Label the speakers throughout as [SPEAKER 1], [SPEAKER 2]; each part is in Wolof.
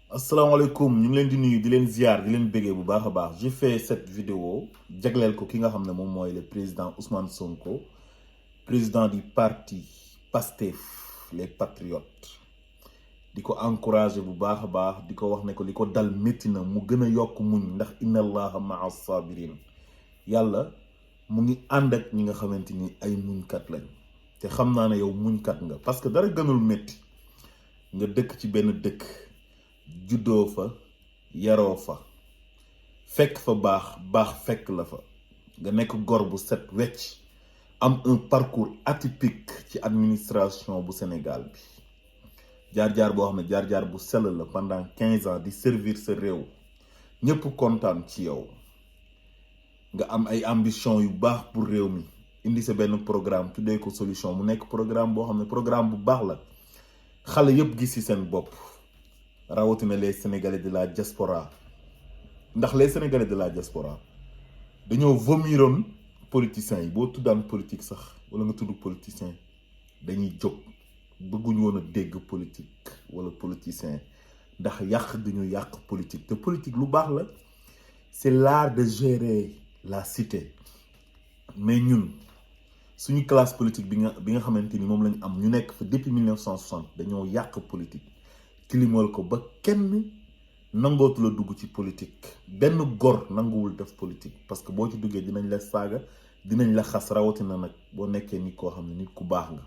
[SPEAKER 1] asalaamaaleykum ñu ngi leen di nuyu di leen ziar di leen béggee bu baax a baax j'ai fait cette vidéo jagleel ko ki nga xam ne moom mooy le président Ousmane Sonko président du parti Pastef les patriotes di ko encouragé bu baax a baax di ko wax ne ko li ko dal métti na mu gën a yokk muñ ndax inna allaha maa sabirin yàlla mu ngi ànd ak ñi nga xamante ni ay muñkat lañ te xam naa ne yow muñkat nga parce que dara gënul métti nga dëkk ci benn dëkk juddoo fa yaroo fa fekk fa baax fekk la fa nga nekk gor bu set wecc am un parcours atypique ci administration bu Sénégal bi jaar-jaar boo xam ne jaar-jaar bu sell la pendant 15 ans di servir sa réew ñëpp kontaan ci yow nga am ay ambition yu baax pour réew mi indi sa benn programme tuddee ko solution mu nekk programme boo xam ne programme bu baax la xale yëpp gis ci seen bopp rawatina les sénégalais de la diaspora ndax les sénégalais de la diaspora dañoo vomiroon politiciens yi boo tuddaan politique sax wala nga tudd politicien dañuy jóg bëgguñu woon a dégg politique wala politicien ndax yàq duñu yàq politique te politique lu baax la c'est l'art de gérer la cité mais ñun suñu classe politique bi nga xamante ni moom lañu am ñu nekk fa depuis 1960 dañoo yàq politique kilimal ko ba kenn nangootu la dugg ci politique benn gor nanguwul def politique parce que boo ci duggee dinañ la saaga dinañ la xas rawatina nag boo nekkee nit koo xam ne nit ku baax nga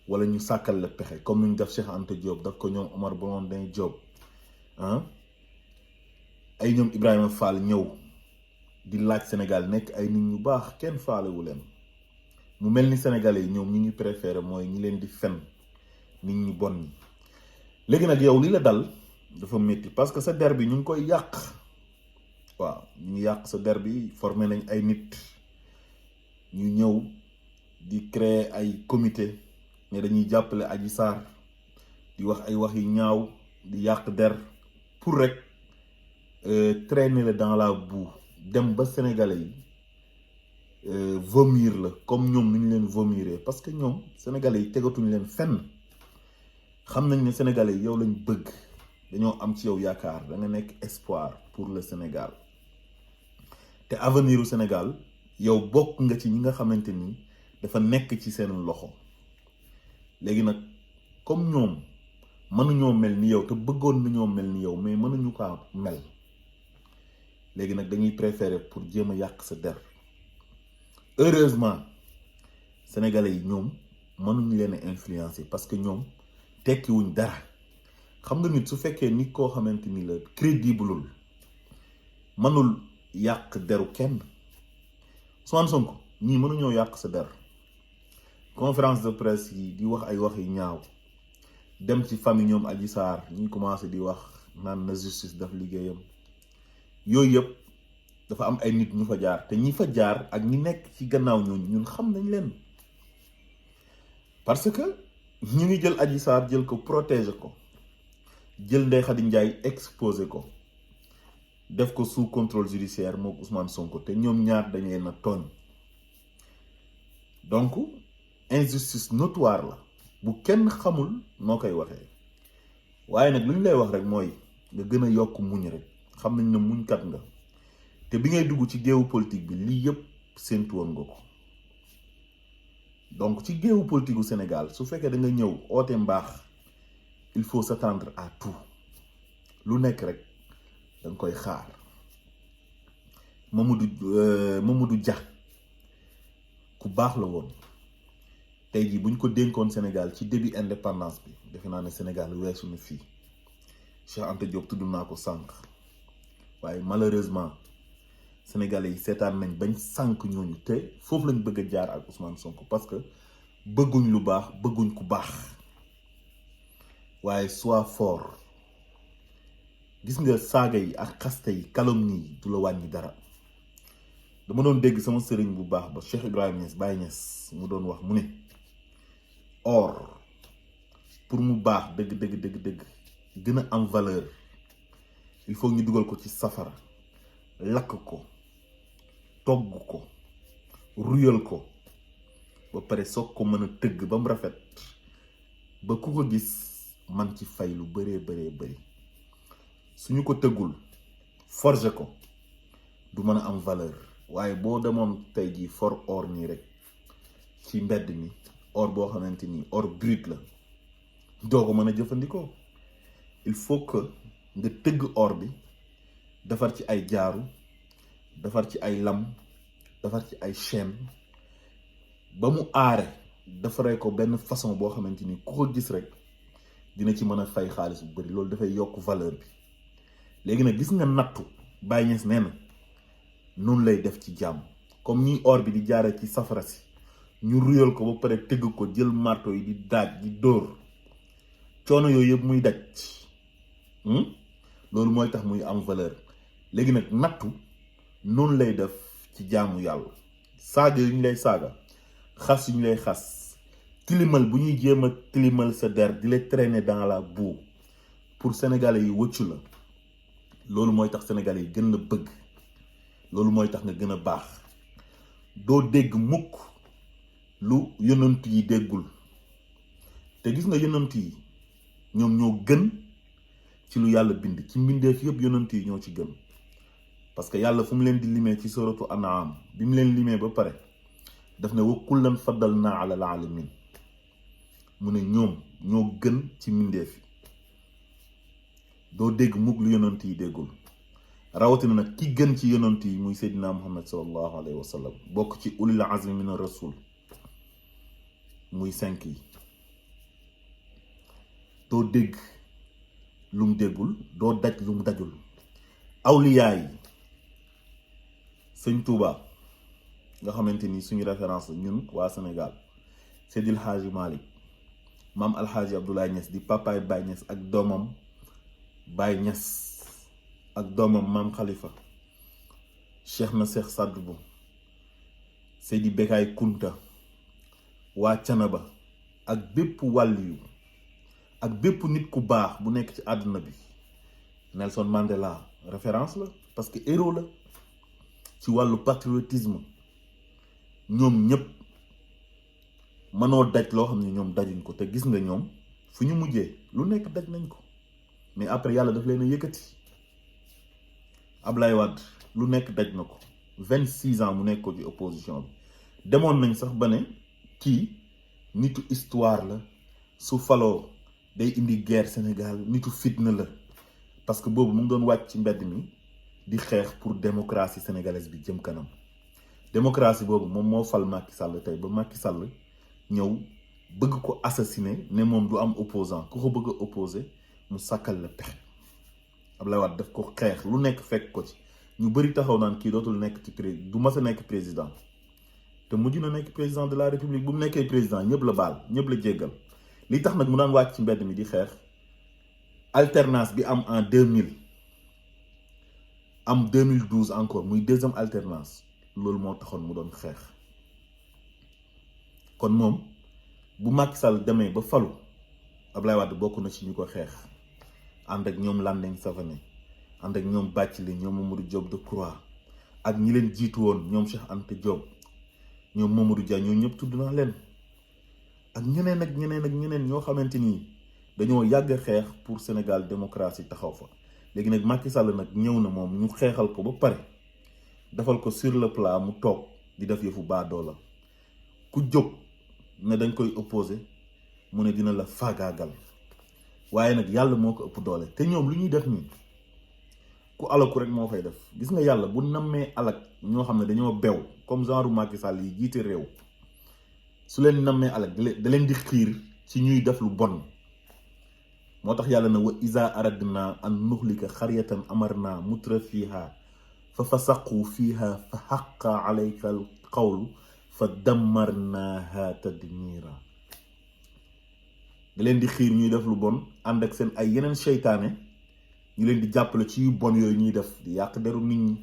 [SPEAKER 1] wala ñu sàkkal la pexe comme ni ñu def Cheikh Anta Diop daf ko ñoom Omar Blondin Diop ay ñoom Ibrahima Fall ñëw di laaj Sénégal nekk ay nit ñu baax kenn faalewu leen mu mel ni sénégalais yi ñoom ñi ñu préféré mooy ñi leen di fen nit ñu bon ñi léegi nag yow li la dal dafa métti parce que sa der bi ñu ngi koy yàq waaw ñu ngi yàq sa der bi formé nañ ay nit ñu ñëw di créer ay comité ne dañuy jàppale Adji Sarr di wax ay wax yu ñaaw di yàq der pour rek traîner la dans la boue dem ba sénégalais yi vomir la comme ñoom nu ñu leen vomiree parce que ñoom sénégalais yi tegatuñu leen fenn xam nañ ne sénégalais yi yow lañ bëgg dañoo am ci yow yaakaar da nga nekk espoir pour le Sénégal te avenir u Sénégal yow bokk nga ci ñi nga xamante ni dafa nekk ci seen loxo léegi nag comme ñoom mënuñoo mel ni yow te bëggoon nañoo mel ni yow mais mënuñu ko mel léegi nag dañuy préférer pour jéem a yàq sa der heureusement sénégalais yi ñoom mënuñu leen a influencer parce que ñoom tekkiwuñ dara xam nga nit su fekkee nit koo xamante ni la crédibleul mënul yàq deru kenn Ousmane Sonko ñii mënuñoo yàq sa der conférence de presse yi di wax ay wax yu ñaaw dem ci famille ñoom Adji Sarr ñuy commencé di wax naan na justice daf liggéeyam yooyu yëpp dafa am ay nit ñu fa jaar te ñi fa jaar ak ñi nekk ci gannaaw ñooñu ñun xam nañ leen parce que ñu ngi jël Adji Sarr jël ko protéger ko jël Ndeye Khady Ndiaye exposé ko def ko sous contrôle judiciaire mook Ousmane Sonko te ñoom ñaar dañ leen a tooñ donc injustice notoire la bu kenn xamul noo koy waxee waaye nag lu ñu lay wax rek mooy nga gën a yokk muñ rek xam nañ ne muñkat nga te bi ngay dugg ci géewu politique bi lii yëpp séentu woon nga ko donc ci géewu politique gu Sénégal su fekkee da nga ñëw oote mbaax il faut s'attendre à tout lu nekk rek da nga koy xaar Mamadou Dia ku baax la woon tey jii buñ ko dénkoon Sénégal ci début indépendance bi defe naa ne Sénégal weesu na fii Cheikh Anta Diop tudd naa ko sànq waaye malheureusement sénégalais yi seetaan nañ bañ sànq ñooñu te foofu lañ bëgg a jaar ak Ousmane Sonko parce que bëgguñ lu baax bëgguñ ku baax waaye sois fort gis nga saaga yi ak xaste yi calomnie yi du la wàññi dara dama doon dégg sama sëriñ bu baax ba Cheikh Ibrahima Niass Baye Niass mu doon wax mu ne or pour mu baax dëgg gën a am valeur il faut ñu dugal ko ci safara lakk ko togg ko ruyal ko ba pare soog ko mën a tëgg ba mu rafet ba ku ko gis man ci fay lu bëree bëri suñu ko tëggul forger ko du mën a am valeur. waaye boo demoon tey jii for or nii rek ci mbedd mi or boo xamante ni or brut la doo ko mën a jëfandikoo. il faut que nga tëgg or bi defar ci ay jaaru, defar ci ay lam, defar ci ay chaîne ba mu aare defaree ko benn façon boo xamante ni ku ko gis rek dina ci mën a fay xaalis bu bëri. loolu dafay yokk valeur bi. léegi nag gis nga nattu Baye Niass nee na noonu lay def ci jàmm. comme ni or bi di jaare ci safara si ñu ruyal ko ba pare tëgg ko jël marto yi di daaj di dóor coono yooyu yëpp muy daj loolu mooy tax muy am valeur. léegi nag nattu noonu lay def ci jaamu yàlla. saaga yu ñu lay saaga, xas yu ñu lay xas, tilimal bu ñuy jéem a tilimal sa der di la traîner dans la boue pour sénégalais yi wëccu la. loolu mooy tax sénégalais yi gën la bëgg. loolu mooy tax nga gën a baax. doo dégg mukk lu yonent yi déggul. te gis nga yonent yi ñoom ñoo gën ci lu yàlla bind. ci mbindeef yëpp yonent yi ñoo ci gën. parce que yàlla fu mu leen di limee ci suratu An'am bi mu leen limee ba pare daf ne wa kullan faddalnaa alal alamin. mu ne ñoom ñoo gën ci mbindeef yi. doo dégg mukk lu yonent yi déggul. rawatina nag ki gën ci yonent yi muy Seydina Muhammad sallallahu alayhi wa sallam bokk ci ulil azmi min rasul muy 5 yi. doo dégg lu mu déggul, doo daj lu mu dajul. awliyaa yi sëñ Touba nga xamante ni suñu référence la ñun waa Sénégal, Seydil Hadji Malick, maam Alhaji Abdoulaye Niass di papaay Baye Niass ak doomam Baye Niass ak doomam maam Khalifa, Cheikh na Cheikh Sadbou, Seydi Bekay Kunta, waa Canaba ak bépp wàlliyu ak bépp nit ku baax bu nekk ci àdduna bi. Nelson Mandela référence la parce que héros la ci wàllu patriotisme. ñoom ñëpp mënoo daj loo xam ne ñoom dajuñ ko. te gis nga ñoom fu ñu mujjee lu nekk daj nañ ko, mais après yàlla daf leen a yëkkati. Ablaye Wade lu nekk daj na ko 26 ans mu nekk ko ci opposition bi. demoon nañ sax ba ne kii nitu histoire la, su faloo day indi guerre Sénégal, nitu fitna la. parce que boobu mu ngi doon wàcc ci mbedd mi di xeex pour démocratie sénégalaise bi jëm kanam. démocratie boobu moom moo fal Macky Sall tey ba Macky Sall ñëw bëgg ko assassiner ne moom du am opposant ku ko bëgg a opposé mu sàkkal la pexe. Abdoulaye Wade daf ko xeex lu nekk fekk ko ci. ñu bëri taxaw naan kii dootul nekk ci du mas a nekk président, te mujj na nekk président de la république. bu mu nekkee président ñëpp la baal, ñëpp la jéggal. li tax nag mu daan wàcc ci mbedd mi di xeex alternance bi am en 2000 am 2012 encore muy deuxième alternance, loolu moo taxoon mu doon xeex. kon moom bu Macky Sall demee ba falu, Abdoulaye Wade bokk na ci ñu ko xeex. ànd ak ñoom Landing Savané, ànd ak ñoom Bathily, ñoom Mamadou Diop Decroix ak ñi leen jiitu woon ñoom Cheikh Anta Diop, ñoom Mamadou Dia, ñoo ñëpp tudd naa leen. ak ñeneen ak ñeneen ak ñeneen ñoo xamante ni dañoo yàgg xeex pour Sénégal démocratie taxaw fa. léegi nag Macky Sall nag ñëw na moom ñu xeexal ko ba pare defal ko sur le plat mu toog di def yëfu baadoola. ku jóg ne dañ koy opposé mu ne dina la faagaagal. waaye nag yàlla moo ko ëpp doole. te ñoom lu ñuy def nii ku alaku rek moo koy def. gis nga yàlla bu nammee alak ñoo xam ne dañoo bew comme genre Macky Sall yi jiite réew, su leen nammee alak da leen di xiir ci ñuy def lu bon. moo tax yàlla na wa iza aradna an nuhlika xaryatan amarna mutra fiha fa fasaqu fiha fa xaqa alayka al qawlu fa dammarnaha tadmira. da leen di xiir ñuy def lu bon ànd ak seen ay yeneen seytaane ñu leen di jàppale ci yu bon yooyu ñuy def, di yàq deru nit ñi,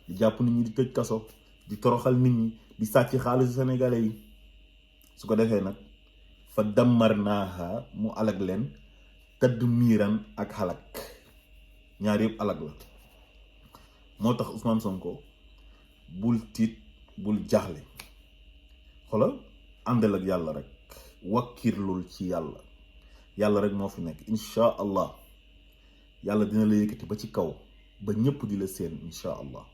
[SPEAKER 1] di jàpp nit ñi, di tëj kaso, di toroxal nit ñi, di sàcc xaalisu sénégalais yi. su ko defee nag fa dammarnaha mu alag leen tadmiran ak xalak. ñaar yëpp alag la. moo tax Ousmane Sonko bul tiit bul jaxle. xoolal àndal ak yàlla rek, wakkirlul ci yàlla. yàlla rek moo fi nekk incha allah. yàlla dina la yëkkati ba ci kaw ba ñëpp di la seen incha allah.